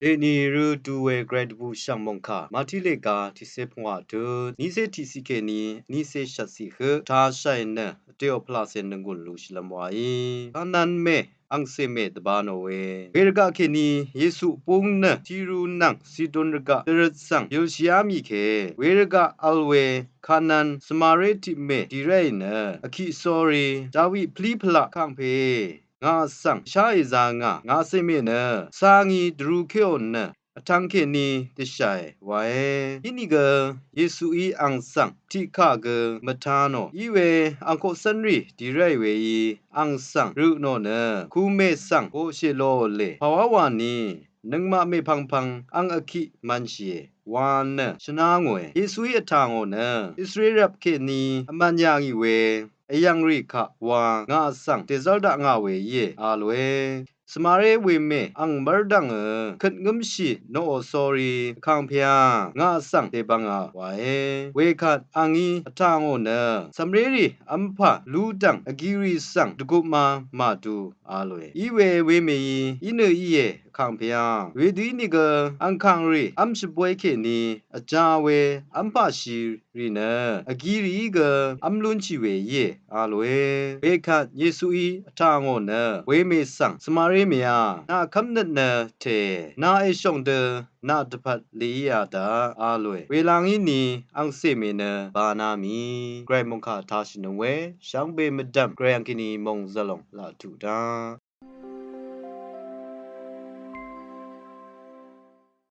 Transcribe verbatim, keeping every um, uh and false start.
Dèní rø du we gvray dvbù shv̀ng mòngkà Màtí lèga tiqcé pungwà tut nícé tiqciq kèní nícé shvtciq høq tashàì nø vteo pvlaqcè nònggùn lushìlv́m wàí Kanan mè angcè mè dvbā nò we. Wervgaq kèní Yesu búng nø Tiru nvng Sidon rvgaq dvrøt svng yølshìá mì kè wervgaq vl we Kanan Svmaré tiqmè dì ráì nø vkiq sórí Dawi pvlí pvlaq kàngpè ngà svng sháì zā ngà ngàcè mè nø cáng í dvrū kéò nø vtvng kèní dvshàì wàe. Inìgø Yesuí àng svng tiqkà gø mvtá nò í we angkoq cv́nrì dì ráì weí àng svng rø nò nø kùmè svng goqshè lòò lè pàwá wà ní nøngmaq mèpvngpvng àng vkiq mv̄nshìe wa nø shvná ngòe. Yesuí vtà ngò nø Israel rvp kèní vmv̀n yà ngì we vyv̀ngrì kaq wa ngà svng dèzv́r dakngà we íe a lòe. Svmaré wemè àng mv́rdv̀ngø køt ngǿmshì noqò sórí vkàngpè á ngà svng dèbv̀ngà wàe. Wekvt àngí vtà ngò nø cv̀mrérì v́mpà lúdv̀ng vgirì svng dvgupma màdu a lòe. Iwe wemèí í nø íe vkàngpè á. Wedø ínìgø angkàngrì v́m shvboy kèní vjā we v́mpà shì rì nø vgi rìí gø v́m lúnshì we íe a lòe. Wekvt Yesuí vtà ngò nø wemè svng Svmaré mèá nà kv́mnøt nø tè nà èshòng dø nà dvpvt lèíā daq a lòe. Wela ngí ni angcè mè nø bāná mì gvray mòngkà tashìnøng we shvngbe mvdv̀m gvray angkèní mòngzvlòng laq tuq daq